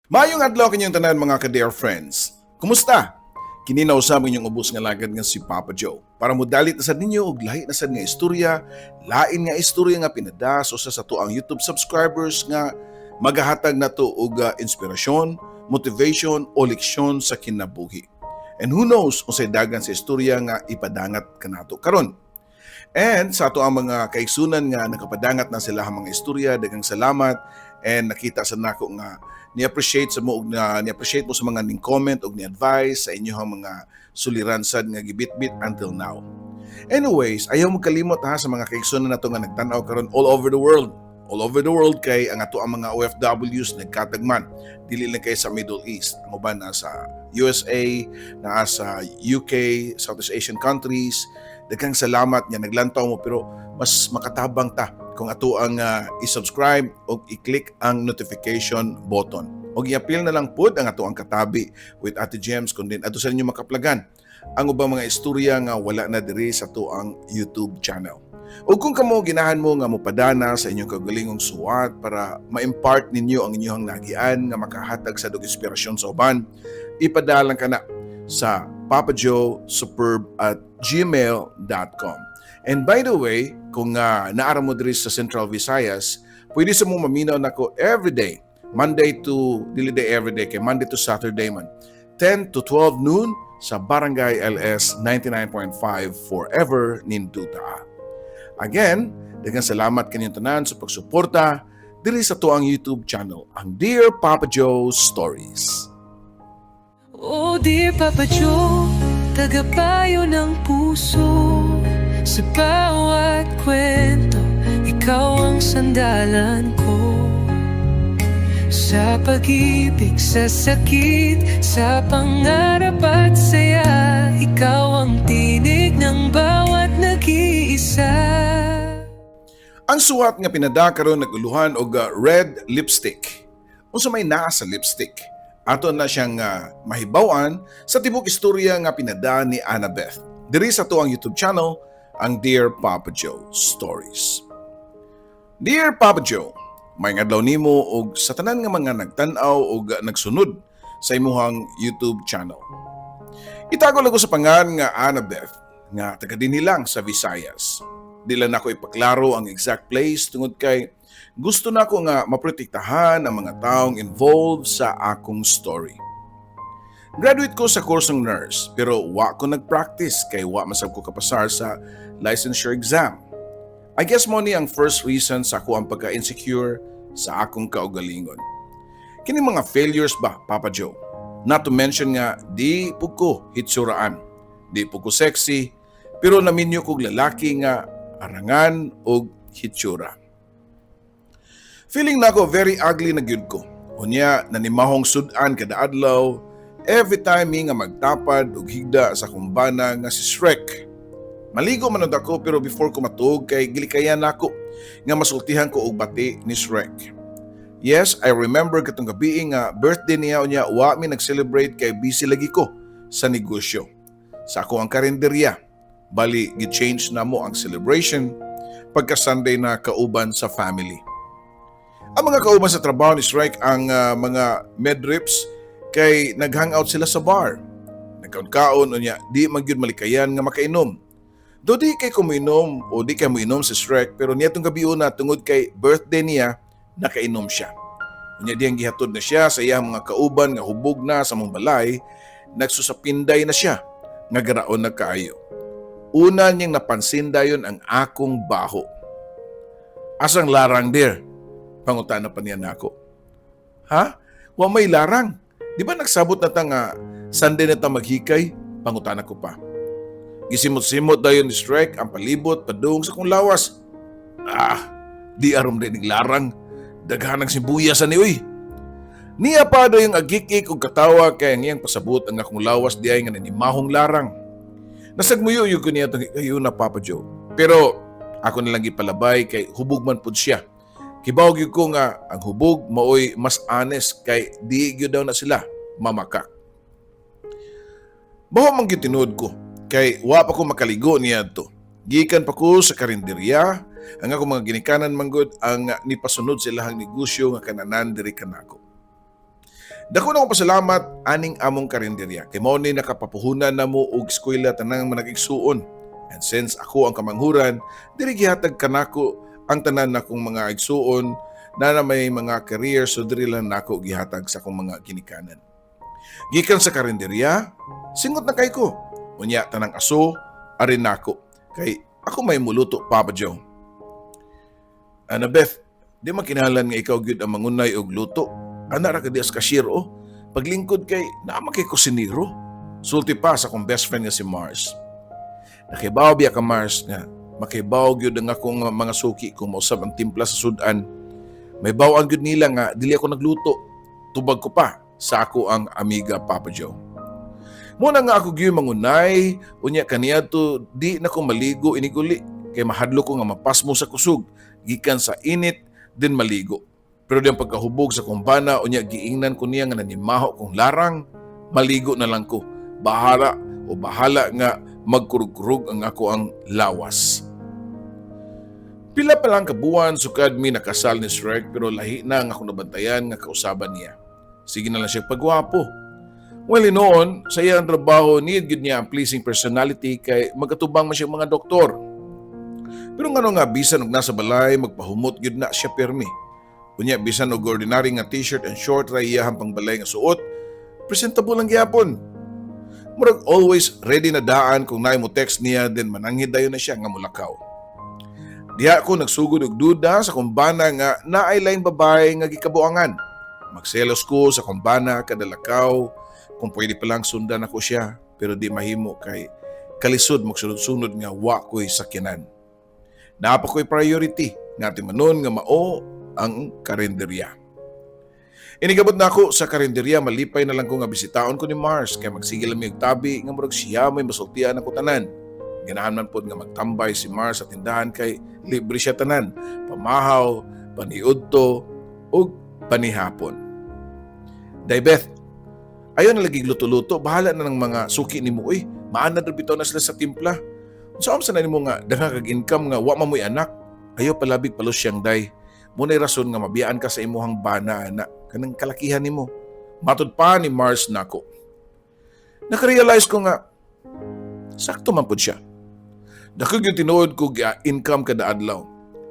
Maayong adlaw kaninyong tanan, mga ka-dear friends. Kumusta? Kini na usab inyong ubos nga lagad nga si Papa Joe, para modalit na sad ninyo og lahi na sad nga istorya, lain nga istorya nga pinada sa usa sa atoang YouTube subscribers nga magahatag nato og inspirasyon, motivation o leksyon sa kinabuhi. And who knows unsay dagan sa istorya nga ipadangat kanato karon. And sa atoang mga kaigsunan nga nakapadangat na sila ang mga istorya, daghang salamat, and nakita sa nako nga ni-appreciate sa mo og na ni-appreciate mo sa mga ning comment og ni advice sa inyong mga suliran sad nga gibitbit until now. Anyways, ayaw mo kalimot ha sa mga kaigsunan nato nga nagtan-aw karon all over the world. All over the world kay ang atoang mga OFWs nagkatagman. Dili lang kay sa Middle East. Ang uban naa sa USA, naa sa UK, Southeast Asian countries. Daghang salamat nga naglantaw mo, pero mas makatabang ta kung ato ang i-subscribe o i-click ang notification button. O i-appeal na lang pud ang atoang Katabi with Ate Gems kun din ato sa inyo makaplagan ang ubang mga istorya nga wala na diri sa atoang YouTube channel. O kung kamo ginahan mo nga mopadana sa inyong kagalingong suwat para ma-impart ninyo ang inyong nagian nga makahatag sa dog inspirasyon sa uban, ipadalang ka na sa papajoesuperb@gmail.com. And by the way, kung naara mo diri sa Central Visayas, pwede sa mo maminaw nako every day. Monday to, dili day every day, kay Monday to Saturday man, 10 to 12 noon sa Barangay LS 99.5, Forever Ninduta. Again, daghang salamat kaninyong tanan sa pagsuporta diri sa atoang YouTube channel, ang Dear Papa Joe Stories. Oh dear Papa Joe, tagapayo ng puso. Sa bawat kwento, ikaw ang sandalan ko. Sa pag-ibig, sa sakit, sa pangarap at saya, ikaw ang tinig ng bawat nag-iisa. Ang suwat nga pinada karon naguluhan og red lipstick. Unsa may naa sa lipstick? Ato na siyang mahibaw-an sa tibok istorya nga pinada ni Annabeth, diri sa atoang YouTube channel, ang Dear Papa Joe Stories. Dear Papa Joe, maayong adlaw nimo og sa tanan nga mga nagtan-aw og nagsunod sa imuhang YouTube channel. Itago lang ko sa pangan nga Annabeth nga taga dinhi lang sa Visayas. Di lang nako ipaklaro ang exact place tungod kay gusto nako nga maprotektahan ang mga taong involved sa akong story. Graduate ko sa kursong nurse, pero wa ko nag-practice kay wa man sab ko kapasar sa licensure exam. I guess mao ni ang first reason sa akoang pagka-insecure sa akong kaugalingon. Kini mga failures ba, Papa Joe? Not to mention nga di pud ko hitsuraan. Di pud ko sexy, pero naminyo kog lalaki nga arangan og hitsura. Feeling nako very ugly na gyud ko. Unya nanimahong sudan kada adlaw every time mi nga magtapad og higda sa akong bana nga si Shrek. Maligo man ako, pero before ko matuog kay gilikayan nako nga masultihan ko og bati ni Shrek. Yes, I remember katong gabi nga birthday niya, unya wa mi nag-celebrate kay busy lagi ko sa negosyo, sa akoang karinderya. Bali, gi-change namo ang celebration pagka Sunday na kauban sa family. Ang mga kauban sa trabaho ni Shrek, ang mga medrips, kay nag-hangout sila sa bar. Nagkaon-kaon, unya di man gyud malikayan nga makainom. Do di kay kuminom o di kay moinom si Shrek, pero niadtong gabi una, tungod kay birthday niya, nakainom siya. Unya diyang gihatod na siya sa iyang mga kauban nga hubog na sa among balay, nagsusapinday na siya nga garaon na kaayo. Una niyang napansin dayon ang akong baho. "Asang larang, dear?" Pangutana pa niya nako. "Ha? Wa may larang. Di ba nagsabot na ta nga Sunday na ta maghikay?" Pangutana ko pa. Gisimot-simot dayon ni Shrek ang palibot padung sa kong lawas. "Ah, di arom din ning larang. Daghan ang sibuyas ani uy." Niya pa dayong agikik og katawa kay ang iyang pasabot ang akong lawas diay nga nanimahong larang. Nasagmuyo yun ko niya itong na, Papa Joe. Pero ako na lang gipalabay kay hubog man pud siya. Kibaw gyud ko nga ang hubog maoy mas honest kay di gyud daw na sila mamakak. Baho man gyud tinuod ko kay wa pa ko makaligo niadto. Gikan pa ko sa karinderya, ang akong mga ginikanan manggod ang nipasunod sa ilahang negosyo nga kananan diri kanako. Dako na akong pasalamat aning among karinderya. Kay mao ni nakapapuhunan na mo og eskwela tanang mga igsuon. And since ako ang kamanghuran, diri gihatag kanako ang tanan nakong mga igsuon na na may mga career, so diri lang nako gihatag sa akong mga ginikanan. Gikan sa karinderya, singot na kay ko. Unya tanang aso, ari nako. Kay ako may muluto, Papa Joe. Annabeth, di man kinahanglan nga ikaw gyud ang mangunay og luto. Ana ra ka di as cashier oh. Paglingkod kay naa man kay kusinero. Sulti pa sa akong best friend nga si Mars. Nakibaw biya ka, Mars, nga makibaw gyud ang akong mga suki kung mausab ang timpla sa sudan. Mahibaw-an gyud nila nga dili ako nagluto. Tubag ko pa sa ako ang amiga, Papa Joe. Muna nga ako gyud mangunay, unya kaniadto di na ko maligo iniguli kay mahadlok ko nga mapasmo sa kusog gikan sa init din maligo. Pero di ang pagkahubog sa kong bana, unya giingnan ko niya nga nanimaho kong larang, maligo na lang ko. Bahala o bahala nga magkurug-kurug ang ako ang lawas. Pila pa lang kabuan sukad mi nakasal ni Shrek, pero lahi na ang akong nabantayan nga kausaban niya. Sige na lang siya pagwapo. Well, noon, sa iyang trabaho, need gyud niya ang pleasing personality kay magkatubang man siya mga doktor. Pero ngano nga bisan og nasa balay, magpahumot gyud na siya permi. Unya bisan og ordinary nga t-shirt and short ra iyahang pangbalay nga suot, presentable lang gyapon. Murag always ready na daan kung naay mo text niya, then mananghid dayon na siya nga mulakaw. Diha ko nagsugod og duda sa akong bana nga naay laing babae nga gikabuangan. Magselos ko sa akong bana kada lakaw, kung pwede pa lang sundan ako siya, pero di mahimo kay kalisod magsunod-sunod nga wa ko'y sakyanan. Naa pa ko'y priority nga timanon nga mao ang karinderya. Inigabot na ako sa karinderya, malipay na lang ko nga bisitaon ko ni Mars kay magsige lang mi og tabi nga murag siya may masultian ako tanan. Ganahan man pod nga magtambay si Mars sa tindahan kay libre siya tanan, pamahaw, paniudto ug panihapon. "Day Beth, ayaw na lagi luto-luto, bahala na ng mga suki nimo uy. Maanad ra bitaw na sila sa timpla. Unsa sa na nimo nga daghan kag income nga wa man mo'y anak? Ayaw palabig palusyang, day. Muna'y rason nga mabiyaan ka sa imuhang bana ana, kanang kalakihan nimo." Matud pa ni Mars nako. Nakarealize ko nga sakto man pud siya. Dako gyud tinuod ko income kada adlaw.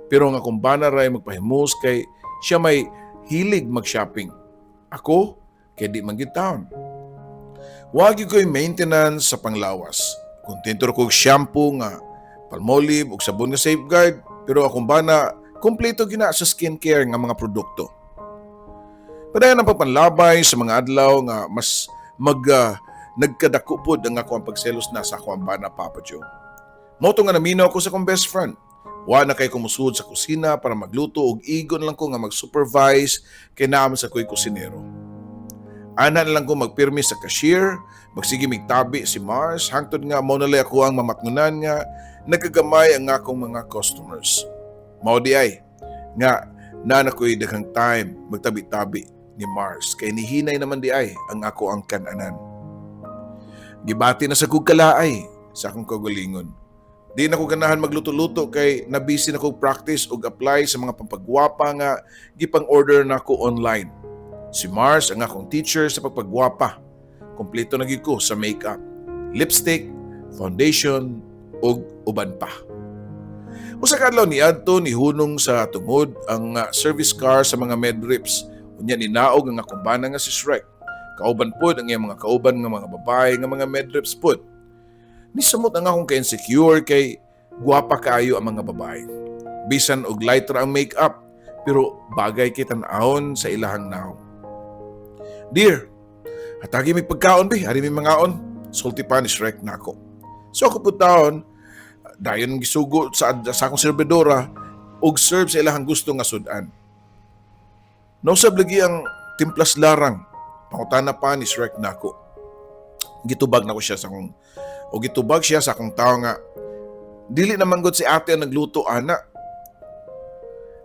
Pero nga kung bana ray magpahimos kay siya may hilig mag-shopping. Ako, kay di man gyud taon. Wa gyud ko'y maintenance sa panglawas. Kontento ra kog shampoo nga Palmolive ug sabon nga Safeguard, pero akong bana kompleto gyud na sa skincare nga mga produkto. Padayon ang pagpanlabay sa mga adlaw nga mas mag nagkadako pod ang ako ang pagselos na sa akong bana, Papa Joe. Mao to nga naminaw ko sa akong best friend. Wa na kay kumusud sa kusina para magluto og igo na lang ko nga mag-supervise kay naa man sa ko'y kusinero. Ana na lang ko magpirmi sa cashier, magsige mig tabi si Mars, hangtod nga mao na lay ako ang mamatngunan nga nagkagamay ang akong mga customers. Mao di ay nga naa na ko'y daghang time magtabi-tabi ni Mars kay nihinay naman di ay ang ako ang kananan. Gibati na sa kog kalaay sa akong kaugalingon. Di na ko ganahan magluto-luto kay nabisi na kog practice ug apply sa mga pampagwapa nga gipang-order na ko online. Si Mars ang akong teacher sa pagpagwapa. Kompleto na gyud ko sa makeup, lipstick, foundation ug uban pa. Usa ka adlaw niadto ni hunong sa tungod ang service car sa mga medreps. Unya ninaog ang akong bana nga si Shrek. Kauban pod ang iyang mga kauban nga mga babae nga mga medreps pod. Nisamot ang akong ka-insecure kay gwapa kaayo ang mga babae. Bisan og light ra ang makeup, pero bagay kay tan-awon sa ilahang nawong. "Dear, hatagi mi pagkaon bi, ari mi mangaon," sulti pa ni Shrek nako. So ako pud taon, dayon gisugo sa akong serbidora og serve sa ilahang gusto nga sudan. "Nausab lagi ang timplas larang?" pangutana pa ni Shrek nako. Gitubag nako siya sa akong o gitubag siya sa akong tao nga dili naman gud si ate ang nagluto ana.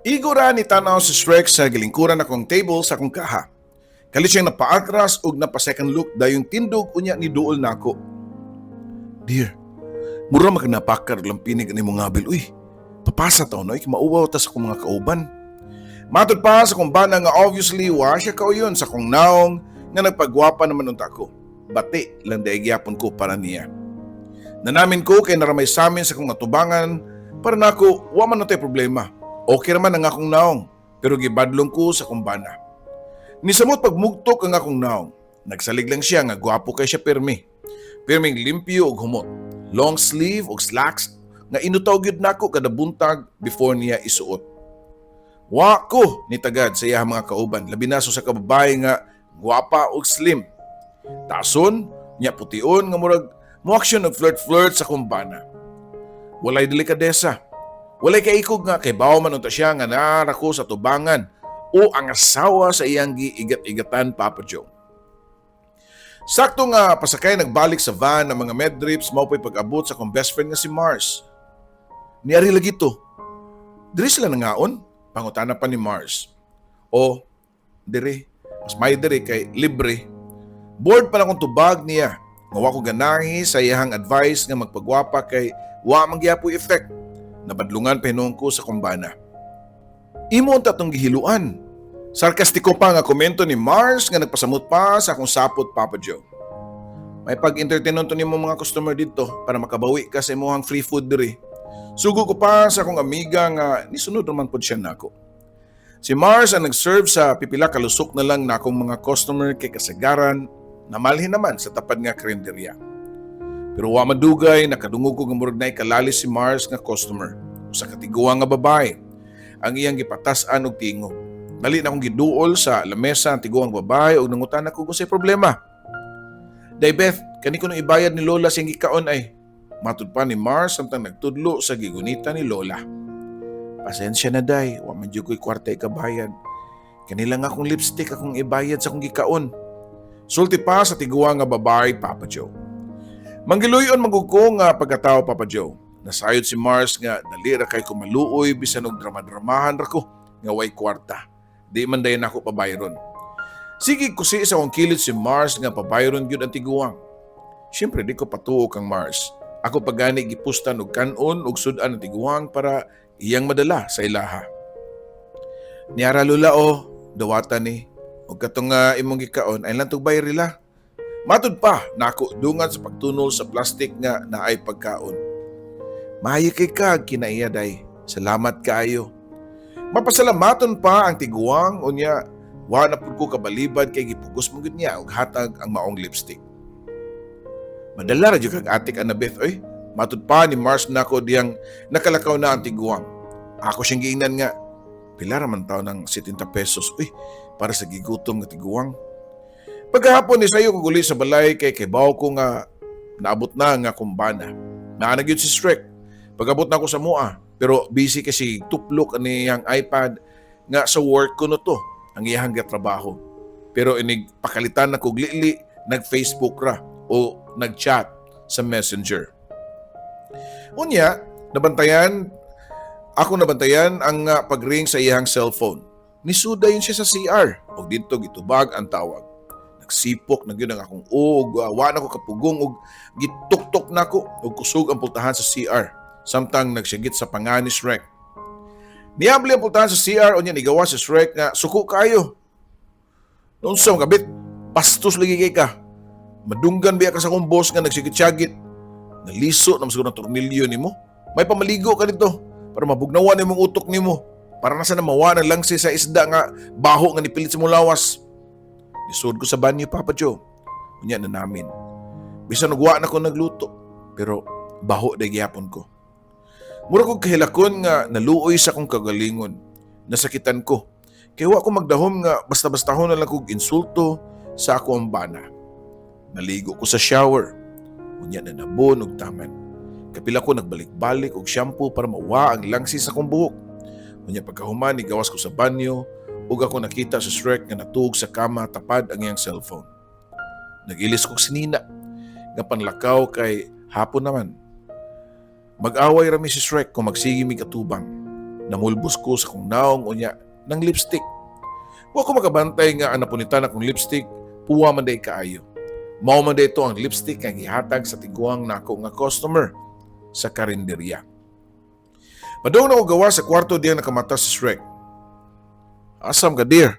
Igo ra ni tanaw si Shrek sa gilingkuran akong table sa akong kaha. Kalit siyang napaatras ug napa second look, dayong tindog unya ni duol nako. "Dear, mura makanapakar lampinig ani mong ngabil uy. Papasa taon oy, mauwaw ta sa akong mga kauban." Matod pa sa akong bana nga obviously wa siya kauyon sa akong naong nga nagpagwapa naman unta ko. Bati lang diay gyapon ko para niya. Nanamin ko kay naramay samin sa akong atubangan, para nako wa man natay problema. Okay raman ang akong naong, pero gibadlong ko sa akong bana. Nisamot pagmugtok ang akong naong. Nagsalig lang siya nga gwapo kay siya pirmi. Pirming limpyo og humot. Long sleeve og slacks nga inutaw gyud nako kada buntag before niya isuot. Wa ko ni tagad sa iyang mga kauban, labi na sa kababae nga gwapa og slim. Tason, nya pution nga murag mo-action og flirt-flirt sa kumbana. Walay delikadesa. Walay kaikog nga kay bawo man unta siya nga naara ko sa tubangan o ang asawa sa iyang giigat-igatan, Papa Joe. Sakto nga pasakay nagbalik sa van ng mga medrips, mao po'y pag-abot sa akong best friend nga si Mars. Niari lagi to. "Diri sila nangaon?" pangutana pa ni Mars. "O, diri. Mas may diri kay libre." Bored pa na akong tubag niya. Nga wa ko ganahi sa iyahang advice nga magpagwapa kay wa man gyapoy effect. Nabadlungan pa hinuon ko sa kumbana. "Imo unta tong gihiluan." Sarkastiko pa nga komento ni Mars nga nagpasamot pa sa akong sapot, Papa Joe. "May pag-entertain to nimo mga customer dito para makabawi ka sa imong free food diri." Sugo ko pa sa akong amiga nga nisunod naman pod siya nako. Si Mars ang nag-serve sa pipila kalusok na lang na akong mga customer kay kasagaran namalhin naman sa tapad nga karinderya. Pero wa madugay, nakadungog ko nga murag naay kalalis si Mars nga customer. Usa ka tiguang nga babae. Ang iyang gipatas-an og tingog. Dali na akong giduol sa lamesa ang tiguang babae ug nangutana ko kung say problema. "Day Beth, kani kuno ibayad ni Lola siyang gikaon ay." Matud pa ni Mars samtang nagtudlo sa gigunita ni Lola. "Pasensya na, day, wa man jud ko'y kwarta ikabayad. Kani lang akong lipstick akong ibayad sa akong gikaon." Sulti pa sa tiguang nga babae, Papa Joe. Manggiluyon man gud ko nga pagkatao, Papa Joe. Nasayod si Mars nga dali ra kay kumaluoy bisan og drama-dramahan ra ko nga way kwarta. Di man dayon ako pabayron. Sige kusi sa akong kilid si Mars nga pabayron gyud ang tiguang. Siyempre di ko patuo kang Mars. Ako pagani gipustan og kanon og sud-an ang tiguang para iyang madala sa ilaha. "Niara, Lola, o dawata ni. Og katong imong gikaon ay lang tug bayrila." Matud pa nako dungan sa pagtunol sa plastic nga naay pagkaon. "Maayo kay kag kinaiya, day. Salamat kaayo." Mapasalamaton pa ang tiguang, unya wa na pud ko kabalibad kay gipugos mo gud niya og hatag ang maong lipstick. "Madala ra jud kag atik, Annabeth, oy." Matud pa ni Mars nako diyang nakalakaw na ang tiguang. Ako siyang giingnan nga pila ra man taw ng 70 pesos uy para sa gigutom nga tiguang. Pagkahapon ni sayo ko guli sa balay kay kibaw ko nga naabot na nga kumbana. Naa na gyud si Shrek. Pag-abot na ako sa mua, pero busy kasi tuplok ani iyang iPad nga sa work ko no to ang iyang trabaho. Pero inig pakalitan na kog lili, nag-Facebook ra o nag-chat sa Messenger. Unya, ako nabantayan ang pag-ring sa iyang cellphone. Nisuda yun siya sa CR ug didto gitubag ang tawag. Nagsipok na gyud ang akong og wa na ko kapugong og gituktok nako og kusog ang pultahan sa CR samtang nagsigit sa panga ni Shrek. Niabli ang pultahan sa CR, unya nigawa si Shrek nga suko kayo. "Unsa man kabit, bastos lagi kay ka. Madunggan biya ka sa akong boss nga nagsigit-sigit. Naliso na siguro ng tornilyo nimo. May pamaligo ka dito para mabugnawan nimong utok nimo. Para na sa mawa ng langsi sa isda nga baho nga nipilit sa mong lawas." Nisud ko sa banyo, Papa Joe. Unya na namin. Bisan ugwa na ko nagluto, pero baho day gihapon ko. Mura kog kahilakon nga naluoy sa akong kagalingon. Nasakitan ko. Kaya wa ko magdahom nga basta-bastahon na lang kog insulto sa ako ang bana. Naligo ko sa shower. Unya na nabon og taman. Kapila ko nagbalik-balik og shampoo para mawa ang langsi sa akong buhok. Unya pagkahuman, nigawas ko sa banyo ug ako nakita sa Shrek nga natuog sa kama tapad ang iyang cellphone. Nag-ilis kog sinina nga panlakaw kay hapon naman. Mag-away ra mi si Shrek kung magsige mi katubang. Namulbos ko sa kong naong unya ng lipstick. Wa ko makabantay nga ang napunitan akong lipstick puwa man day kaayo. Mao man day ito ang lipstick nga gihatag sa tiguang nako nga customer sa karinderya. Padung na ko gawa sa kwarto diyang nakamata si Shrek. "Asam ka, dear?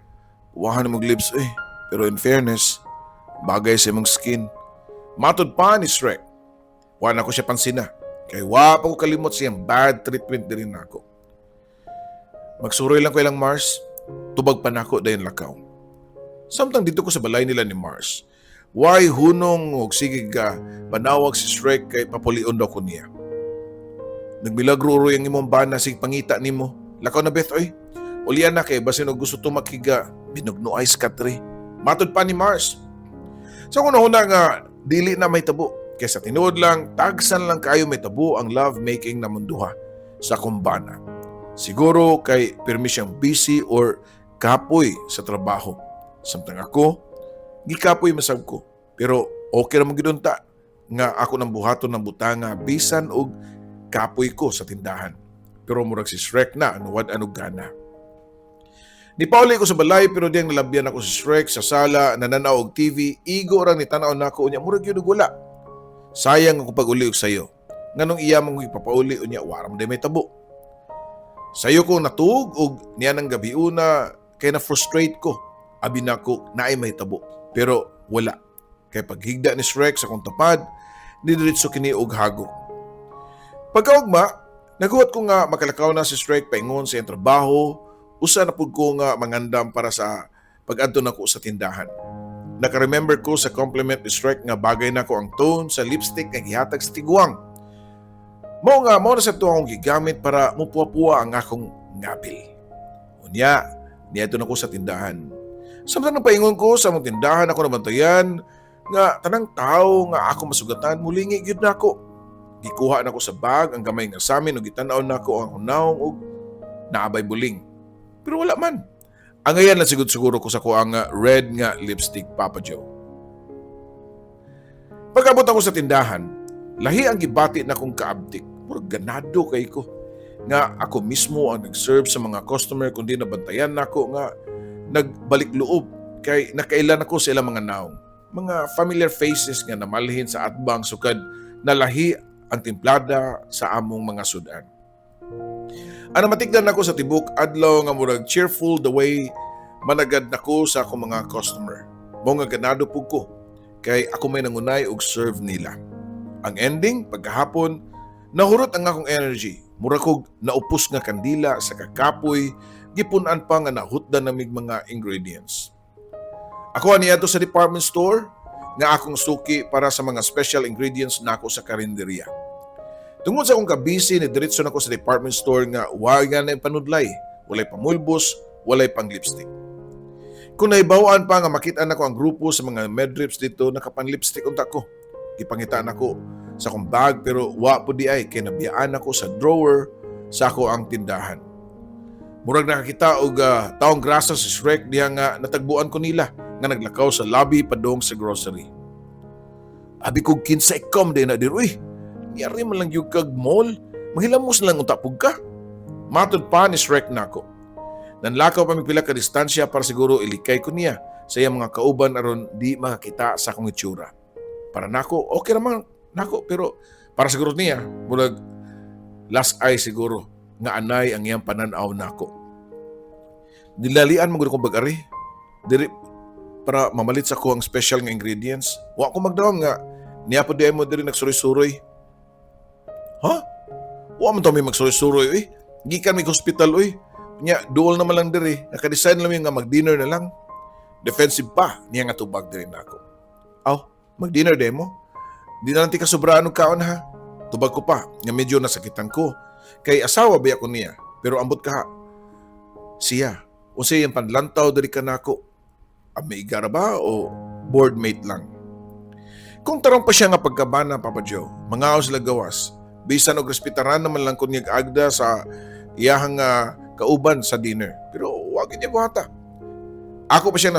Puwahan mo lips eh." Pero in fairness, bagay sa imong skin. Matod pa ni Shrek. Wa na ko siya pansina. Kay wa pa ko kalimot siyang bad treatment diri nako. Magsuroy lang ko ilang Mars, tubag pa nako dayon lakaw. Samtang dito ko sa balay nila ni Mars, why hunong og sige ka panawag si Shrek kay papulion daw ko niya. Nagmilagro roy ang imong bana, sig pangita nimo. Lakaw na, Beth, oy. Ulian na kay basin og gusto tumakhiga binugno ice katri. Matod pa ni Mars. Sa so, una nga dili na may tabo. Kay sa tinuod lang, tagsan lang kayo may tabo ang love making na munduha sa kumbana. Siguro kay pirmi siyang busy or kapoy sa trabaho. Samtang ako, gikapoy masab ko. Pero okay ra man gyud unta nga ako nang buhaton ng butanga bisan og kapoy ko sa tindahan. Pero murag si Shrek na anuwad anog gana. Ni pauli ko sa balay pero diyang nalabyan ako si Shrek sa sala nananaw og TV, igo ra ni tan-aw nako unya murag gyud og wala. Sayang ako pag-uli og sayo. Nganong iya mong ipapauli unya wara man may tabo. Sayo ko natuog og niya ng gabi una kay na frustrate ko. Abi nako naay may tabo pero wala. Kay paghigda ni Shrek sa akong tapad, nidiretso kini og hagok. Pagkaugma, naguhat ko nga makalakaw na si Shrek paingon sa iyang trabaho, usa na pud ko nga mangandam para sa pag-adto nako sa tindahan. Naka-remember ko sa compliment ni Shrek nga bagay nako ang tone sa lipstick nga gihatag sa tiguang. Mao nga mao na sa to akong gigamit para mupuwa-puwa ang akong ngabil. Unya, niadto na ko sa tindahan. Samtang nagpaingon ko sa among tindahan, ako nabantayan nga tanang tao nga ako masugatan mulingi gyud nako. Gikuha nako sa bag ang gamay nga samin ug gitan-aw nako ang hunawng ug naabay buling. Pero wala man. Ang ngayan lang siguro siguro ko sa kuang red nga lipstick, Papa Joe. Pag-abot ako sa tindahan, lahi ang gibati na kong kaabtik. Murag ganado kay ko nga ako mismo ang nag-serve sa mga customer kundi nabantayan nako nga nagbalik loob kay nakailan ako sa ilang mga naong. Mga familiar faces nga namalhin sa atbang sukad nalahi ang timplada sa among mga sudan. Ang matigdan nako sa tibok adlaw nga murag cheerful the way managad nako sa akong mga customer. Mao nga ganado pug ko kay ako may nangunay og serve nila. Ang ending pagkahapon, nahurot ang akong energy. Mura kog naupos nga kandila sa kakapoy, gipun-an pa nga nahutdan namig mga ingredients. Ako niadto sa department store nga akong suki para sa mga special ingredients nako sa karinderya. Tungod sa akong kabisi, ni diretso na ko sa department store nga wa nga na panudlay, walay pamulbos, walay pang lipstick. Kung nahibawaan pa nga makita nako ang grupo sa mga medrips dito, nakapan lipstick unta ko. Gipangitaan ako sa akong bag pero wa po di ay kay nabiyaan ako sa drawer sa ako ang tindahan. Murag nakakita og taong grasa si Shrek diha nga natagbuan ko nila nga naglakaw sa lobby padong sa grocery. Abi ko, "Kinsa ikom din na dir uy. Niyari man lang yung kag mall, manghilamos lang unta pug ka." Matod pa ni Shrek nako. Nanlakaw pa mi pila ka distansya para siguro ilikay ko niya sa iyang mga kauban aron di makakita sa akong itsura. Para nako, okay raman nako, pero para siguro niya, murag last eye siguro nga anay ang iyang pananaw nako. "Nilalian mo gud akong bag-ari. Diri para mamalit sa ko ang special nga ingredients. Wa ko magdawom nga niya po di mo diri nagsuroy-suroy." "Ha? Wa man to may magsuroy-suroy oy. Gikan mi hospital oy. Nya duol naman lang diri. Naka-design lang mi nga mag-dinner na lang." Defensive pa niya nga tubag diri nako. "Aw, mag-dinner demo. Di na lang ti kasobraan og kaon ha." Tubag ko pa nga medyo nasakitan ko. Kay asawa ba ko niya? Pero ambot ka siya. Unsay iyang panlantaw diri kanako? Amiga ra ba o board mate lang? Kung tarong pa siya nga pagkabana, Papa Joe, mga sila gawas. Bisan og respetaran naman lang kun niya agda sa iyahang kauban sa dinner. Pero wag niya buhata. Ako pa siya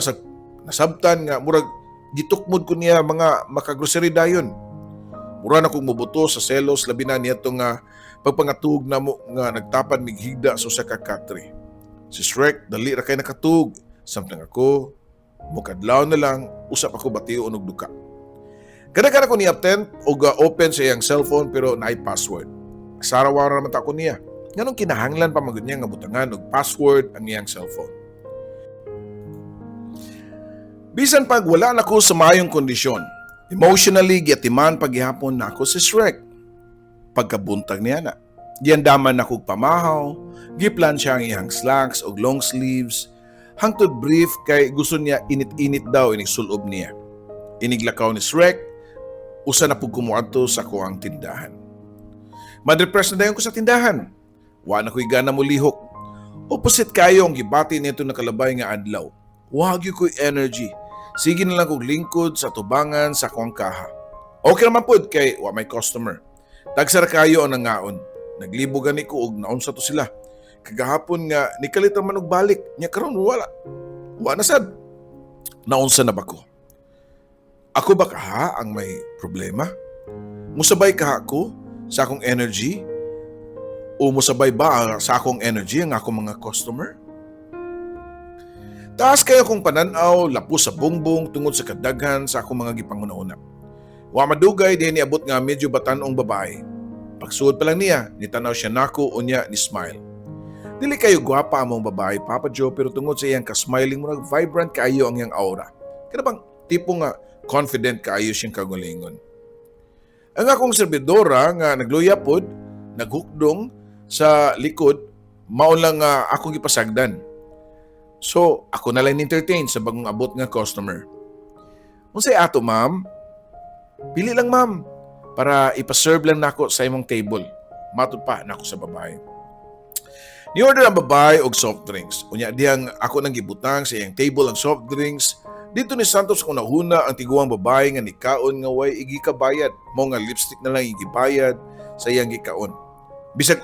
nasabtan nga murag gitukmod ko niya mga makagrocery dayon. Mura na kong mubuto sa selos labi na niya nga pagpangatug na mo nga nagtapad mig higda sa usa ka katre. Si Shrek dali ra kay nakatug. Samtang ako mukadlaw na lang usap ako bation og duka. Kada ko ni attempt og open sa iyang cellphone pero naay password. Sarawa ra naman ta ako niya. Nganong kinahanglan pa magud niya nga butangan og password ang iyang cellphone? Bisan pag wala na ko sa maayong kondisyon, emotionally giatiman paghihapon nako si Shrek. Pagkabuntag niya na, giandaman nako pamahaw, giplan siya ang iyang slacks og long sleeves, hangtod brief kay gusto niya init-init daw inig sulob niya. Iniglakaw ni Shrek, usa na pud ko moadto sa akuang tindahan. Ma-depress na dayon ko sa tindahan. Wa na ko'y gana molihok. Opposite kayo ang gibati nito nakalabay nga adlaw. Wa gyud ko'y energy. Sige na lang kog lingkod sa tubangan sa akong kaha. Okay naman pud kay wa may customer. Tagsa ra kayo ang nangaon. Naglibo gani ko og naunsa to sila. Kagahapon nga nikalit man og balik nya karon wala. Wa na sad. Naunsa na ba ko? Ako ba kaha ang may problema? Musabay kaha ko sa akong energy? O musabay ba sa akong energy ang akong mga customer? Taas kayo kong pananaw, lapos sa bungbong tungod sa kadaghan sa akong mga gipanghuna-una. Wa madugay diha niabot nga medyo batanong babae. Pagsuod pa lang niya, nitanaw siya nako unya ni smile. Dili kayo gwapa among babae, Papa Joe, pero tungod sa iyang ka-smiling, murag vibrant kaayo ang iyang aura. Kana bang tipo nga confident kaayo siyang kagalingon. Ang akong serbidora nga nagluya pod, naghukdong sa likod, mao lang nga akong gipasagdan. So, ako na lang entertain sa bagong abot nga customer. "Unsay ato, ma'am?" "Pili lang, ma'am, para ipaserve lang nako sa imong table." Matod pa nako sa babae. Ni-order ang babae og soft drinks. Unya dihang ako nang gibutang sa iyang table ang soft drinks. Dito ni Santos kung nahuna ang tiguang babae nga nikaon nga way igikabayad. Mao nga lipstick na lang igibayad sa iyang gikaon. Bisag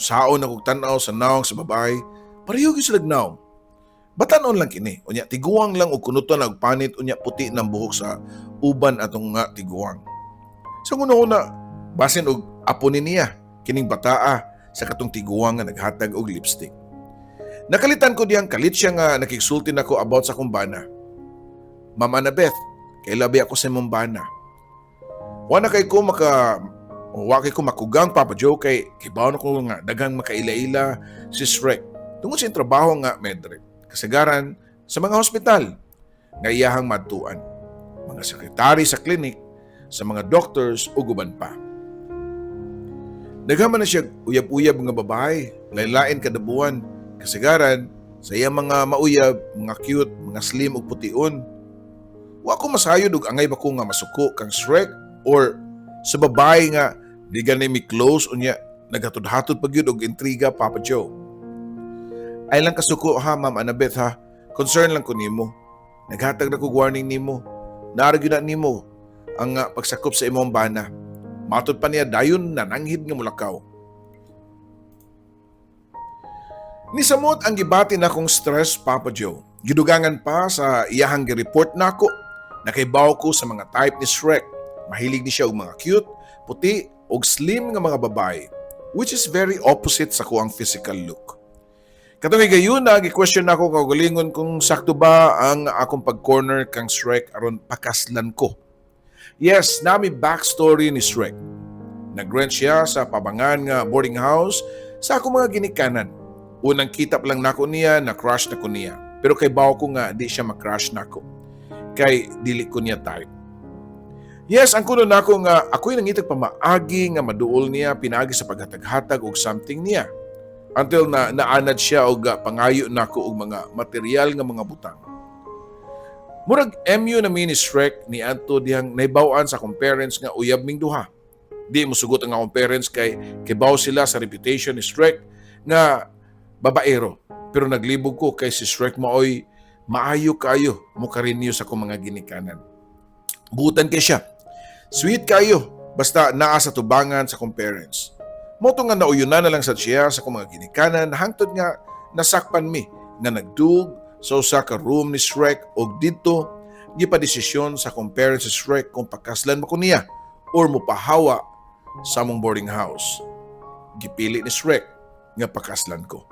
saon akong tan-aw sa naong sa babae, pareho gyud sila naong. Batanon lang kini. Unya tiguang lang og kunutan og panit, unya puti ng buhok sa uban atong nga tiguang. Sa una-una, basin og apo ni niya kining bataa sa katong tiguang nga naghatag og lipstick. Nakalitan ko diyang kalit siya nga nakigsulti nako about sa akong bana. "Ma'am Annabeth, kay labi ako sa imong bana." Wa kay ko makugang, Papa Joe, kay kibaw na ko nga daghang makaila-ila si Shrek tungod sa iyang trabaho nga medre. Kasagaran sa mga hospital nga iyahang madtuan, mga sekretary sa clinic, sa mga doctors ug uban pa. Daghan man na siya uyab-uyab nga babae, lain-lain kada buwan. Kasagaran sa iyang mga mauyab, mga cute, mga slim ug pution. Wa ko masayod og angay ba ko nga masuko kang Shrek or sa babae nga di gani mi close unya naghatod-hatod pa gyud og intriga, Papa Joe. "Ay lang kasuko ha, Ma'am Annabeth, ha. Concern lang ko nimo. Naghatag na kog warning nimo. Naa ra gyud na nimo ang pagsakop sa imong bana." Matod pa niya, dayon nananghid nga mulakaw. Nisamot ang gibati na kong stress, Papa Joe. Gidugangan pa sa iyahang gi-report nako. Nakaibaw ko sa mga type ni Shrek. Mahilig ni siya og mga cute, puti og slim nga mga babae, which is very opposite sa kuang physical look. Katong higayuna, gi-question nako kaugalingon kung sakto ba ang akong pag-corner kang Shrek aron pakaslan ko. Yes, nami backstory ni Shrek. Nag-rent siya sa pabangan nga boarding house sa akong mga ginikanan. Unang kita pa lang nako niya, na crush na ko niya. Pero kay bawo ko nga di siya ma-crush nako. Kay dili ko niya type. Yes, ang kuno nako nga ako'y nangitag pamaagi nga maduol niya pinaagi sa paghatag-hatag og something niya. Until na naanad siya og pangayo nako og mga material nga mga butang. Murag MU na mi ni Shrek ni adto dihang naibaw-an sa akong parents nga uyab ming duha. Di mo sugot ang akong parents kay kibaw sila sa reputation ni Shrek nga babaero. Pero naglibog ko kay si Shrek maoy maayo kayo mo karinyo sa akong mga ginikanan. Butan kay siya. Sweet kayo basta naa sa tubangan sa akong parents. Mao to nga nauyunan na lang sa siya sa akong mga ginikanan hangtod nga nasakpan mi nga nagdug sa usa ka room ni Shrek og didto gipadesisyon sa akong parents si Shrek kung pakaslan ba ko niya or mopahawa sa among boarding house. Gipili ni Shrek nga pakaslan ko.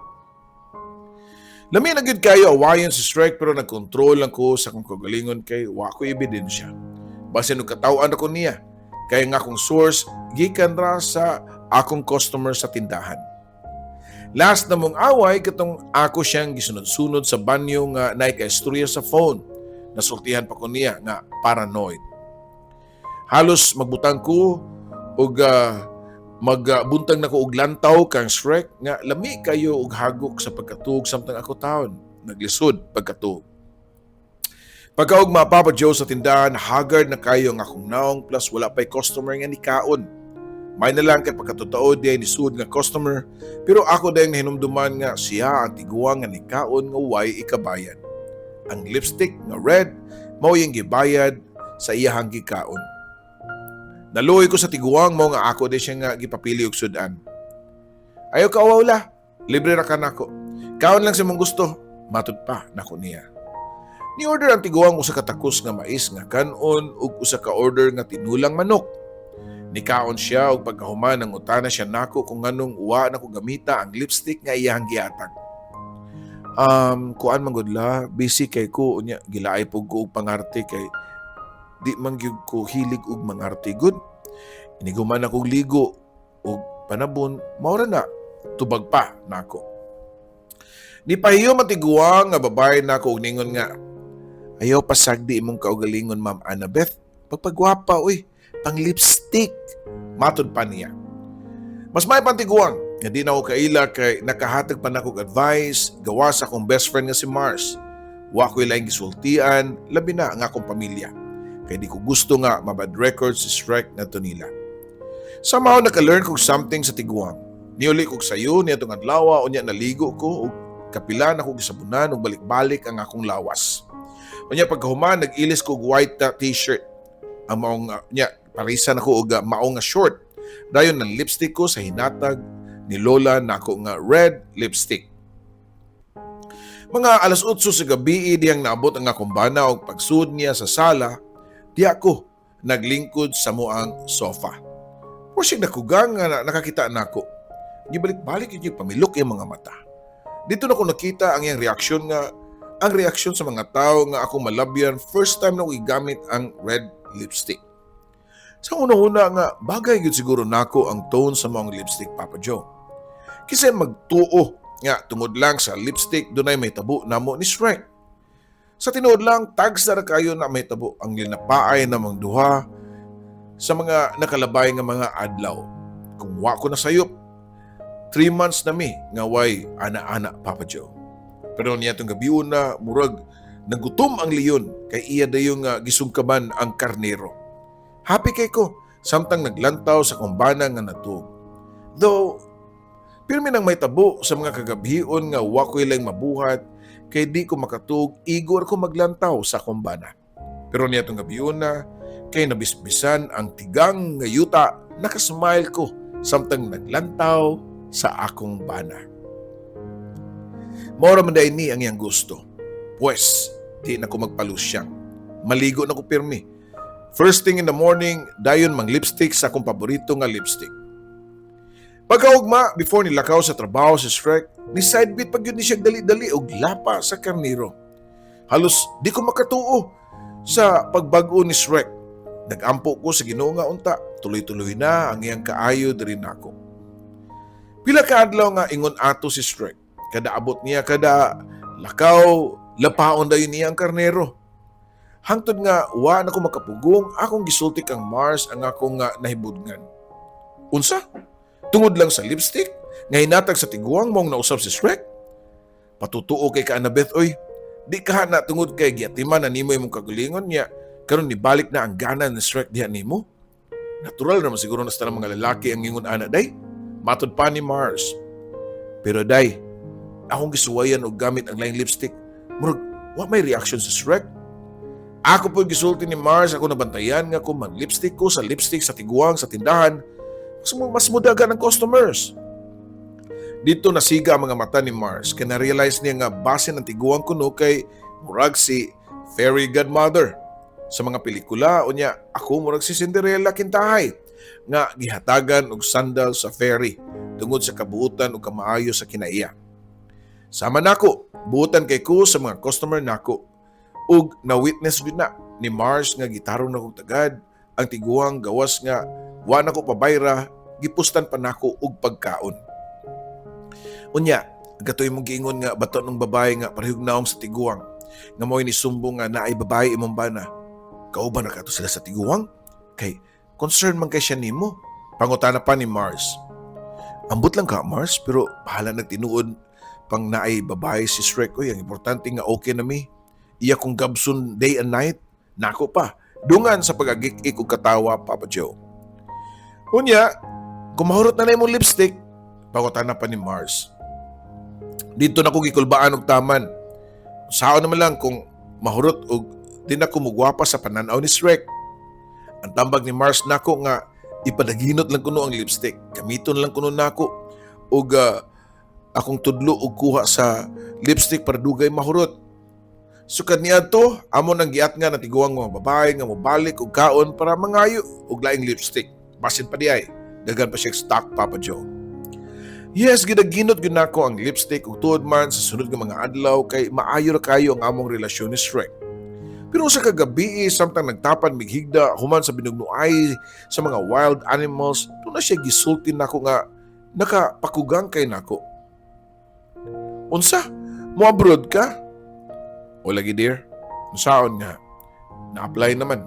Lami na gyud kayo awayon si Shrek pero nagkontrol lang ko sa akong kagalingon kay wa ko ebidensya. Basin og kataw-an ako niya kay nga akong source gikan ra sa akong customer sa tindahan. Last na mong away katong ako siyang gisunod-sunod sa banyo nga naay kaistorya sa phone. Nasultihan pa ko niya nga paranoid. Halos magbutang ko og magbuntag na ko og lantaw kang Shrek nga lami kayo og hagok sa pagkatuog samtang ako taon. Naglisod pagkatuog. Pagkaugma, Papa Joe, sa tindahan, haggard na kayo ang akong naong plus wala pa'y customer nga nikaon. May na lang kay pagkatotoo di nisud nga customer, pero ako dayong nahinumduman nga siya ang tiguang nga nikaon nga way ikabayad. Ang lipstick nga red mao yung gibayad sa iyahang gikaon. Naluoy ko sa tiguang, mao nga ako di siya nga gipapili og sudan. "Ayaw ka la, libre ra ka nako. Kaon lang sa mong gusto," matud pa nako niya. Ni-order ang tiguang usa ka takos nga mais nga kanon ug usa ka order nga tinulang manok. Nikaon siya ug pagkahuman nangutana siya nako kung nganong wa nako gamita ang lipstick nga iyang gihatag. "Kuan man gud la, busy kay ko, unya gilaay pug ko og pangarte kay di man gyud ko hilig og mangarte gud. Iniguman akong ligo og panabon, mao ra na," tubag pa nako. Nipahiyo man tiguang nga babae nako og ningon nga, "Ayaw pasagdi imong kaugalingon, Ma'am Annabeth. Pagpagwapa, uy, pang lipstick," matud pa niya. Mas may pantiguang nga di na ako kaila kay nakahatag pa nako og advice gawas akong best friend nga si Mars. Wa ko'y laing gisultian, labi na ang akong pamilya. Kay di ko gusto nga mabad record si Shrek na nila. Somehow naka-learn kog something sa tiguang. Niuli kog sayo niya itong adlaw, unya naligo ko ug kapila na ko gisabunan ug balik-balik ang akong lawas. Unya pagkahuman nag-ilis ko og white t-shirt. Ang maong nya parisan ako og maong nga short. Dayon ng lipstick ko sa hinatag ni Lola nako nga red lipstick. Mga alas 8 sa gabi diyang naabot ang akong bana og pagsud niya sa sala, di ako naglingkod sa muang sofa. Mursig nakugang nga nakakita nako. Gibalik-balik yun yung pamilok yung mga mata. Dito na ko nakita ang iyang reaksyon nga ang reaksyon sa mga tao nga ako malabyan first time na ko gigamit ang red lipstick. Sa una-una nga bagay gyud siguro nako ang tone sa mga lipstick, Papa Joe. Kasi magtuo nga tungod lang sa lipstick dunay may tabo namo ni Shrek. Sa tinuod lang, tags na ra kayo na may tabo ang linapaay namang duha sa mga nakalabay nga mga adlaw. Kung wa ko nasayop, 3 months na mi nga way ana-ana, Papa Joe. Pero niya itong gabi na murag nagutom ang leon kay iya dayon nga gisungkaban ang karnero. Happy kay ko samtang naglantaw sa kumbana nga natuog. Though, pirmi nang may tabo sa mga kagabhion nga wa ko'y lang mabuhat kay di ko makatuog, igor ko maglantaw sa kumbana. Pero niya itong gabi na kay nabisbisan ang tigang nga yuta, nakasmile ko samtang naglantaw sa akong bana. Mora man day ni ang iyang gusto. Pues, di na ko magpalusyang. Maligo na ko pirmi. First thing in the morning, dayon mang lipstick sa akong paborito nga lipstick. Pagkaugma, before nilakaw sa trabaho si Shrek, ni side beat pag yun ni siya dali-dali og lapa sa karniro. Halos di ko makatuo sa pagbag-o ni Shrek. Nagampo ko sa Ginoo nga unta, tuloy-tuloy na ang iyang kaayo diri nako. Pila ka adlaw nga ingon ato si Shrek. Kada abot niya, kada lakaw, lapaon dayon niya ang karnero. Hangtod nga wa na ko makapugong, akong gisulti kang Mars ang akong nga nahibudngan. "Unsa? Tungod lang sa lipstick nga hinatag sa tiguang mong nausab si Shrek? Patutuo kay ka, Annabeth, oy. Di ka na tungod kay giatiman na nimo imong kagalingon niya karon nibalik na ang gana ni Shrek diha nimo. Natural naman siguro na sa mga lalaki ang ingon ana day," matud pa ni Mars. "Pero day, akong gisuwayan og gamit ang laing lipstick. Murag, wa may reaction si Shrek." Ako po gisulti ni Mars, ako nabantayan nga kung mag-lipstick ko sa lipstick sa tiguang sa tindahan, mas mudagan ang customers. Dito nasiga ang mga mata ni Mars kaya na-realize niya nga base ng tiguang kuno kay murag si Fairy Godmother sa mga pelikula, unya ako murag si Cinderella kintahay nga gihatagan og sandal sa fairy tungod sa kabuutan ug kamaayo sa kinaiya. Sama nako, buutan kay ko sa mga customer nako ug na-witness gyud na ni Mars nga gitarong na kog tagad ang tiguang gawas nga wa na ko pabayra, gipustan pa nako og pagkaon. "Unya, gatoy mong giingon nga bato ng babae nga parehog naong sa tiguang. Nga mo'y nisumbong nga naay babae imong bana. Kauban na kato sila sa tiguang? Kay concern man kay siya nimo. Pangutana pa ni Mars. Ambot lang ka, Mars, pero bahala nag tinuod pang naay babae si Shrek. Oy, ang importante nga okay na mi. Iya kong gabson day and night. Nako pa. Dungan sa pag-agik-ik og katawa, Papa Joe. Unya, kung mahurot na na imong lipstick, pangutana pa ni Mars. Dito na ko gikulbaan og taman. Sao naman lang kung mahurot og di na ko mugwapa sa pananaw ni Shrek. Ang tambag ni Mars nako nga ipadaginot lang kuno ang lipstick. Gamiton lang kuno nako og akong tudlo og kuha sa lipstick para dugay mahurot. Sukad niadto, amo nang giat nga natiguang mga babae nga mobalik og kaon para mangayo og laing lipstick. Basin pa di ay, daghan pa siya stock, Papa Joe. Yes, gidaginot gyud nako ang lipstick ug tuod man sa sunod nga mga adlaw kay maayo ra kayo ang among relasyon ni Shrek. Pero usa ka gabi, samtang nagtapan mig higda human sa binugnuay sa mga wild animals, doon na siya gisulti nako nga nakapakugang kay nako. Unsa? Mo abroad ka? O lagi, dear. Unsaon nga? Na-apply naman.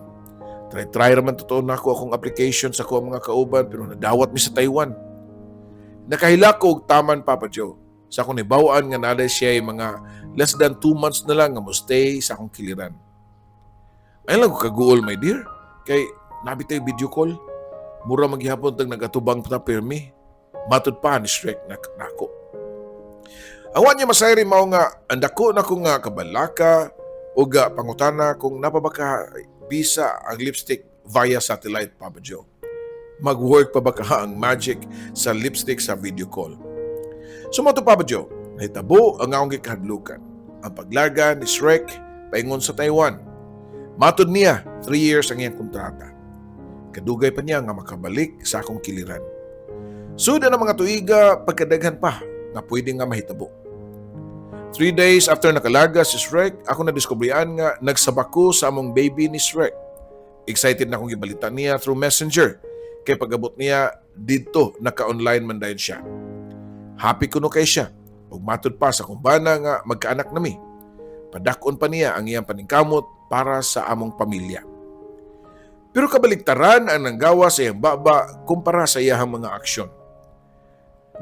Try-try raman totoo nako akong application sa akong mga kauban pero nadawat mi sa Taiwan. Nakahilak ko og taman, Papa Joe. Sa akong nibawaan nga naa siya mga less than 2 months na lang nga mo stay sa akong kiliran. Ay lang ko kaguol, my dear. Kay nabi tayo video call. Mura maghihapon tag nagatubang ta pirmi. Matud pa ni Shrek na nako. Ang wa niya masayri mao nga ang dako na ko nga kabalaka o ga pangutana kung napa ba ka bisa ang lipstick via satellite, Papa Joe. Mag-work pa ba ka ang magic sa lipstick sa video call? So mo to, Papa Joe, nahitabo ang akong gikahadlukan. Ang paglarga ni Shrek paingon sa Taiwan. Matod niya, 3 years ang iyang kontrata. Kadugay pa niya nga makabalik sa akong kiliran. Suda na mga tuiga, pagkadaghan pa nga pwede nga mahitabo. 3 days after nakalarga si Shrek, ako na-diskubrian nga nagsabak ko sa among baby ni Shrek. Excited na akong gibalita niya through Messenger. Kay pag-abot niya didto, naka-online man dayon siya. Happy kuno kay siya. Ug matud pa sa akong bana nga magkaanak nami. Padak-on pa niya ang iyang paningkamot para sa among pamilya. Pero kabaliktaran ang nanggawa sa iyang baba kumpara sa iyahang mga aksyon.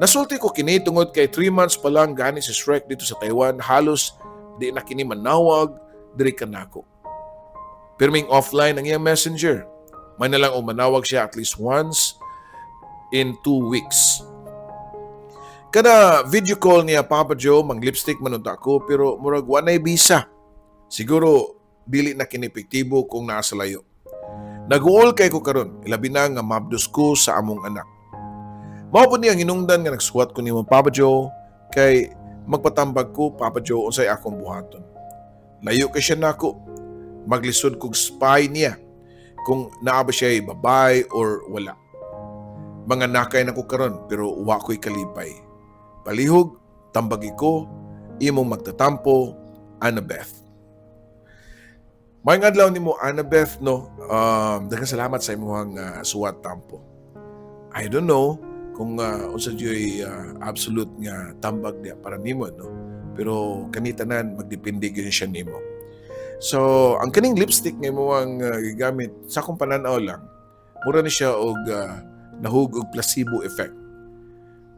Nasulti ko kini tungod kay 3 months pa lang gani si Shrek dito sa Taiwan, halos di na kini manawag diri kanako. Pirming offline ang iyang Messenger. May na lang o manawag siya at least once in 2 weeks. Kada video call niya, Papa Joe, mang lipstick man unta ko pero murag wa nay bisa. Siguro dili na kini epektibo kung naa sa layo. Naguol kay ko karon, ilabi na nga mabdos ko sa among anak. Mao po niya ang hinungdan nga nagsuwat ko nimo, Papa Joe, kay magpatambag ko, Papa Joe, unsay akong buhaton. Layo kay siya nako. Maglisod kog spy niya kung naa ba siya babay or wala. Mga nakay na ko karon pero wa ko'y kalipay. Palihog, tambagi ko, imong magtatampo, Annabeth. Maayong adlaw nimo, Annabeth, no. Daghang salamat sa imong suwat tampo. I don't know kung unsa juy absolute nga tambag niya para nimo, no. Pero kani tanan magdepende gyud siya nimo. So, ang kaning lipstick nga imong gigamit, sa akong pananaw lang, mura ni siya og nahug og placebo effect.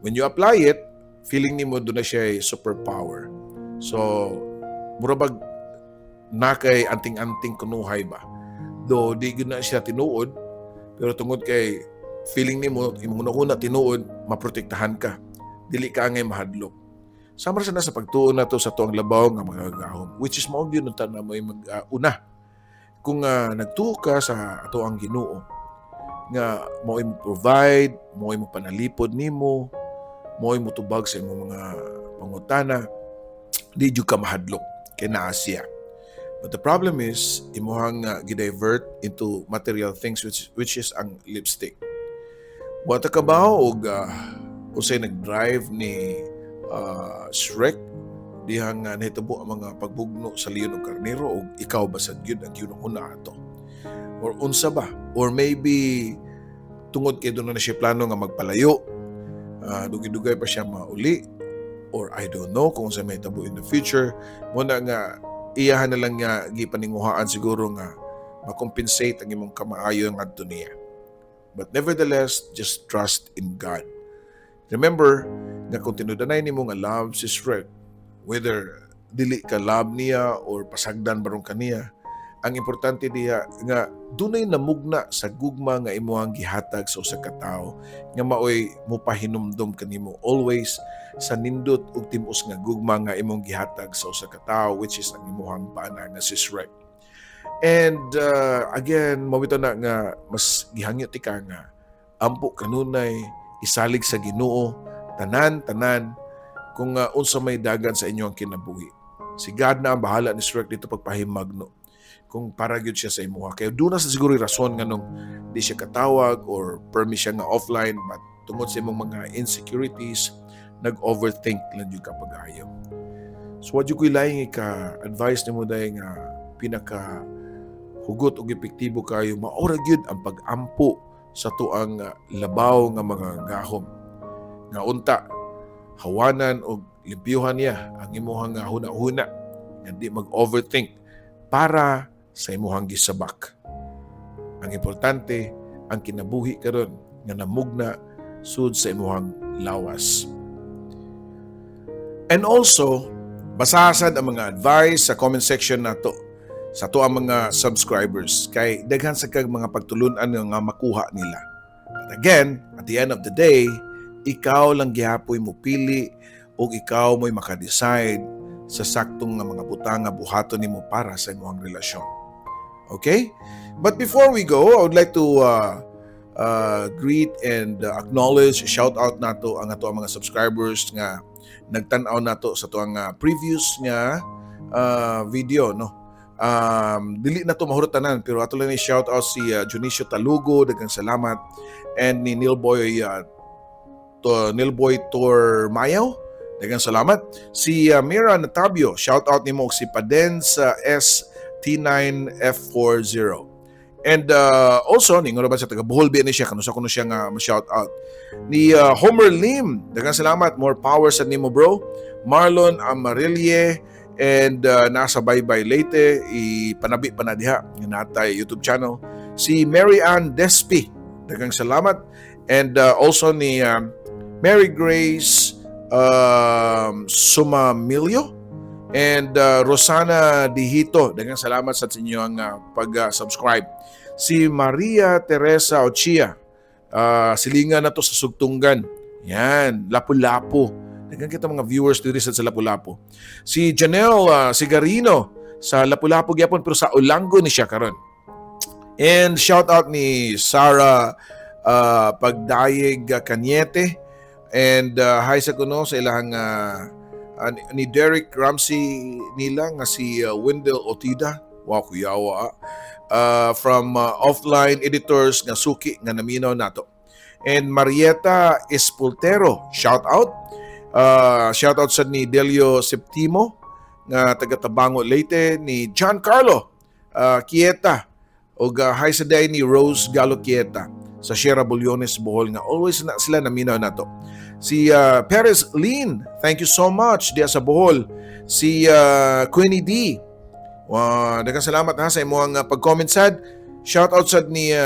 When you apply it, feeling nimo doon na siya superpower. So, mura bag nakay anting-anting kunuhay ba. Do di gyud na siya tinuod, pero tungod kay feeling nimo imong una tinuod, maprotektahan ka. Dili ka angay mahadlok. Sama sa na sa pagtuo na to sa tuang labaw nga makagagahom, which is mao gyud unta na mo mag una. Kung nagtuo ka sa ato ang Ginoo nga mao mo provide, mao mo panalipod nimo, mao mo tubag sa imong mga pangutana, di jud ka mahadlok kay naa siya. But the problem is, imuhang gi-divert into material things, which is ang lipstick. Wa ta kabaw og unsay nag-drive ni Shrek dihang nahitabo ang mga pagbugno sa leon ug karnero og ikaw ba sad gyud ang gihuna ato or unsa ba, or maybe tungod kay doon na siya plano nga magpalayo, dugay-dugay pa siya mauli, or I don't know kung unsa may tabo in the future mo na nga Iyahan na lang nga gipaninguhaan siguro nga makompensate ang imong kamaayo ngadto niya. But nevertheless, just trust in God. Remember nga kung tinud-anay nimo nga love si Shrek, whether dili ka love niya or pasagdan barong kaniya, ang importante diha nga dunay namugna sa gugma nga imuhang gihatag sa usa ka tawo nga maoy mopahinumdom kanimo always sa nindot ug tim-os nga gugma nga imong gihatag sa usa ka tawo, which is ang imuhang bana nga si Shrek. And again, mao bitaw na nga mas gihangyo tika nga ampo kanunay, isalig sa Ginoo tanan tanan kung unsa may dagan sa inyong kinabuhi. Si God na ang bahala ni Shrek dito pagpahimagno kung para gyud siya sa imuha. Kaya doon na sa siguro yung rason nga nung di siya katawag or permi siya nga offline, but tungod sa imong mga insecurities, nag-overthink lang gyud ka pag-ayo. So what you ko'y laing ika-advise nimo dahil nga pinaka hugot og epektibo kayo, maora gyud ang pag-ampo sa tuang labaw nga mga gahom nga unta hawanan og limpyuhan niya ang imuhang huna-huna nga di mag-overthink para sa imuhang gisabak. Ang importante, ang kinabuhi karon nga namugna sud sa imuhang lawas. And also, basasad ang mga advice sa comment section nato sa ato ang mga subscribers kay daghan sa kag mga pagtulunan nga makuha nila. But again, at the end of the day, ikaw lang gihapoy mo pili o ikaw mo'y makadecide sa saktong nga mga butang nga buhaton nimo para sa imong relasyon. Okay? But before we go, I would like to greet and acknowledge, shout out nato ang ato ang mga subscribers nga nagtan-aw nato sa tuang previous nga video, no. Dili na to mahurot tanan pero ato lang ni shout out si Junicio Talugo, daghang salamat, and ni Nilboy to Nilboy Tor Mayaw, daghang salamat. Si Mira Natabio, shout out nimo, si Padens S T9F40. And also, ningon ba sa taga Bohol biya ni siya, kanusa kuno siya nga ma-shout out. Ni Homer Lim, daghang salamat, more power sa nimo, bro. Marlon Amarille and nasa Baybay Leyte, ipanabi pa na diha nga natay YouTube channel. Si Mary Ann Despi, daghang salamat. And also ni Mary Grace Sumamilio and Rosana Dihito, daghang salamat sa inyong pag-subscribe. Si Maria Teresa Ochia, silingan na to sa Sugtunggan. Yan, Lapu-Lapu. Daghang kita mga viewers diri sa Lapu-Lapu. Si Janelle Sigarino sa Lapu-Lapu gyapon pero sa Olango ni siya karon. And shout out ni Sarah Pagdayeg Cañete and hi sa kuno sa ilang ni Derek Ramsey nila nga si Wendell Otida. Wow, kuyawa ah. From offline editors nga suki nga naminaw nato. And Marieta Espultero, shout out. Shout out sa ni Delio Septimo nga taga Tabango Leyte, ni John Carlo Quieta ug hi sa day ni Rose Galo Quieta sa Sierra Bullones, Bohol nga always na sila naminaw nato. Si Perez Lin, thank you so much diya sa Bohol. Si Queenie D, wa daghang salamat ha sa imong pag-comment sad. Shout out sad ni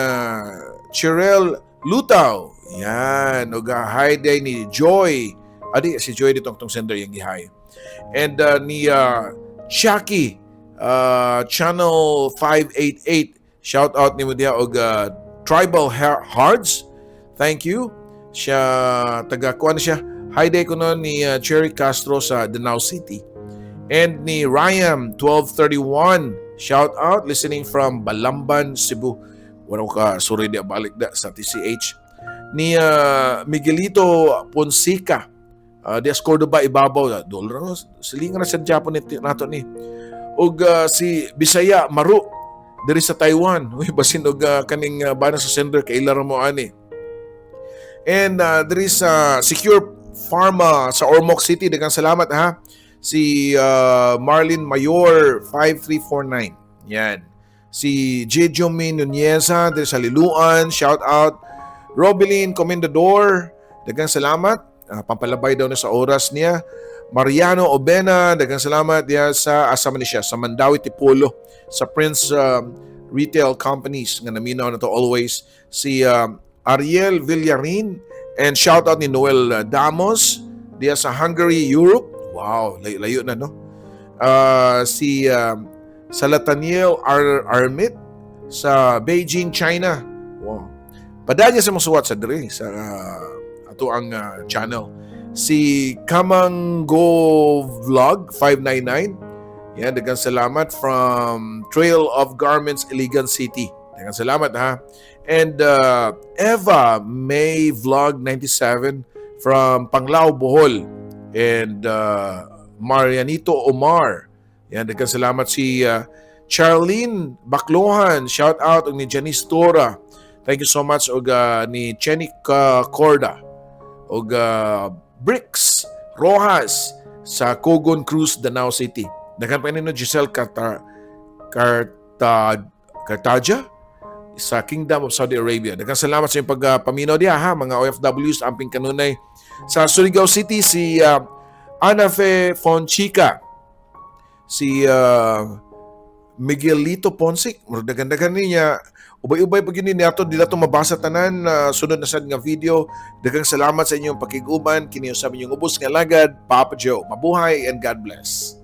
Chirel Lutaw. Yan, ug hi day ni Joy. Adi si Joy dito ang tong sender yung gihay. And ni Chucky Channel 588. Shout out nimo diha og Tribal Hearts. Thank you. Siya taga kuan siya. Hi day kuno ni Cherry Castro sa Danao City. And ni Ryan 1231. Shout out listening from Balamban, Cebu. Wala ko ka sorry di balik da sa TCH. Ni Miguelito Ponsica. Di Cordoba Ibabaw. Dol ra silingan na sa Japon ni nato ni. Ug si Bisaya Maru diri sa Taiwan. Uy, basin og kaning bana sa sender kay ra mo ani. And diri sa Secure Pharma sa Ormoc City, daghang salamat ha. Si Marlin Mayor 5349. Yan. Si Jejomin Nuneza diri sa Liluan, shout out. Robeline Comendador, daghang salamat. Pampalabay daw na sa oras niya. Mariano Obena, daghang salamat diha sa asa man ni siya, sa Mandaue, Tipolo, sa Prince Retail Companies nga naminaw na to always, si Ariel Villarin, and shout out ni Noel Damos diha sa Hungary, Europe. Wow, layo, layo na, no? Si Salataniel Armit sa Beijing, China. Wow. Padanya sa mga suwat sa diri sa ato ang channel. Si Kamanggo Vlog 599. Yan, daghang salamat from Trail of Garments, Iligan City. Daghang salamat, ha. And Eva May Vlog 97 from Panglao, Bohol. And Marianito Omar. Yan, daghang salamat si Charlene Baklohan. Shout out og ni Janice Tora. Thank you so much og ni Jenny Corda og Bricks Rojas sa Cogon Cruz, Danao City. Daghan pa nino Giselle Carta Carta Cartaja sa Kingdom of Saudi Arabia. Daghang salamat sa inyong pagpaminaw diha, ha, mga OFWs, amping kanunay. Sa Surigao City, si Anafe Fonchica, si Miguelito Ponsic, murag daghan-daghan niya. Ubay-ubay pag yun niya ato, di na ito mabasa tanan na sunod na sad nga video. Daghang salamat sa inyong pakiguban. Kini sa inyong ubos nga lagad, Papa Joe. Mabuhay and God bless.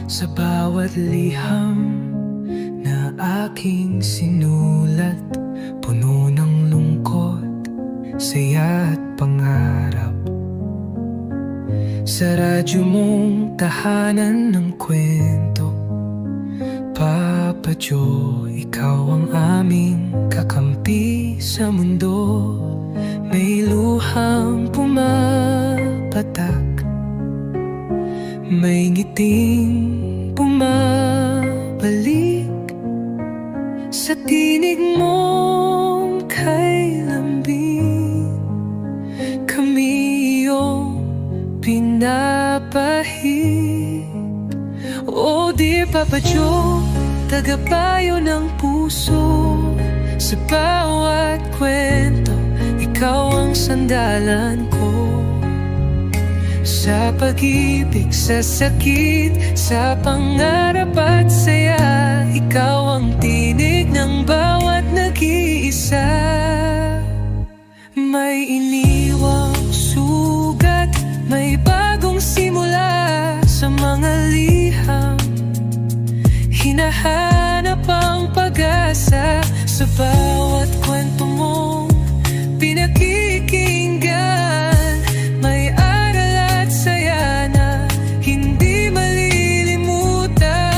Sa bawat liham na aking sinulat, puno ng lungkot, saya at pangarap. Sa radyo mong tahanan ng kwento, Papa Joe, ikaw ang aming kakampi sa mundo. May luhang pumapatak, may ngiting bumabalik. Sa tinig mong kay lambing, kami iyong pinapahid. Oh dear Papa Joe, tagapayo ng puso. Sa bawat kwento, ikaw ang sandalan ko. Sa pag-ibig, sa sakit, sa pangarap at saya, ikaw ang tinig ng bawat nag-iisa. May iniwang sugat, may bagong simula. Sa mga liham, hinahanap ang pag-asa. Sa bawat kwento mong pinakikinggan, may aral at saya na hindi malilimutan.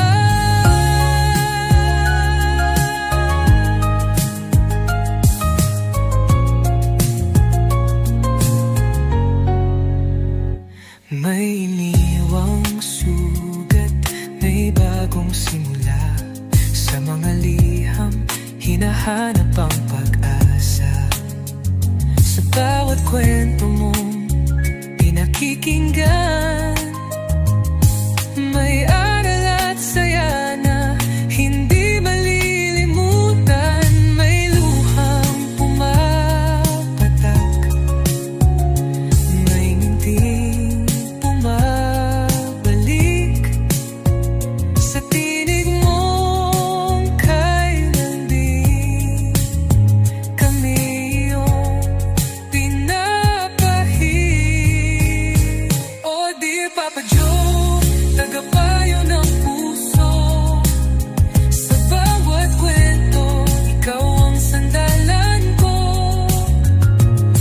May iniwang sugat, may bagong simula. Sa mga liham, hinahanap ang pag-asa. Sa bawat kwento mong pinakikinggan, may aral at saya na hindi malilimutan. May luhang pumapatak, may ngiting bumabalik. Sa tinig mong kay lambing, kami iyong pinapahid. Oh dear Papa Joe, tagapayo ng puso. Sa bawat kwento, ikaw ang sandalan ko.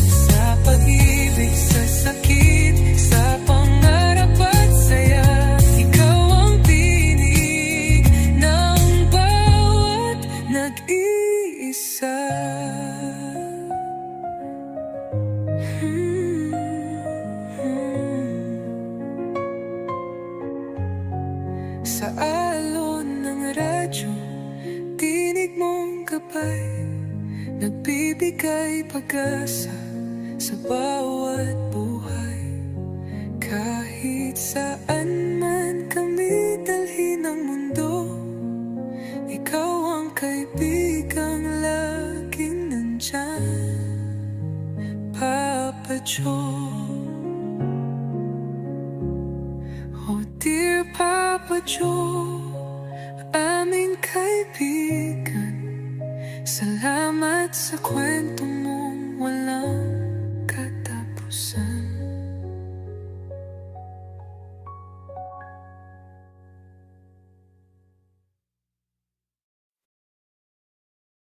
Sa pag-ibig, sa sakit, sa pangarap at saya, ikaw ang tinig ng bawat nag-iisa. Sa alon ng radyo, tinig mong gabay, nagbibigay pag-asa sa bawat buhay. Kahit saan man kami dalhin ng mundo. Papa Joe. Oh, dear Papa Joe, aming kaibigan, salamat sa kwento mong walang katapusan.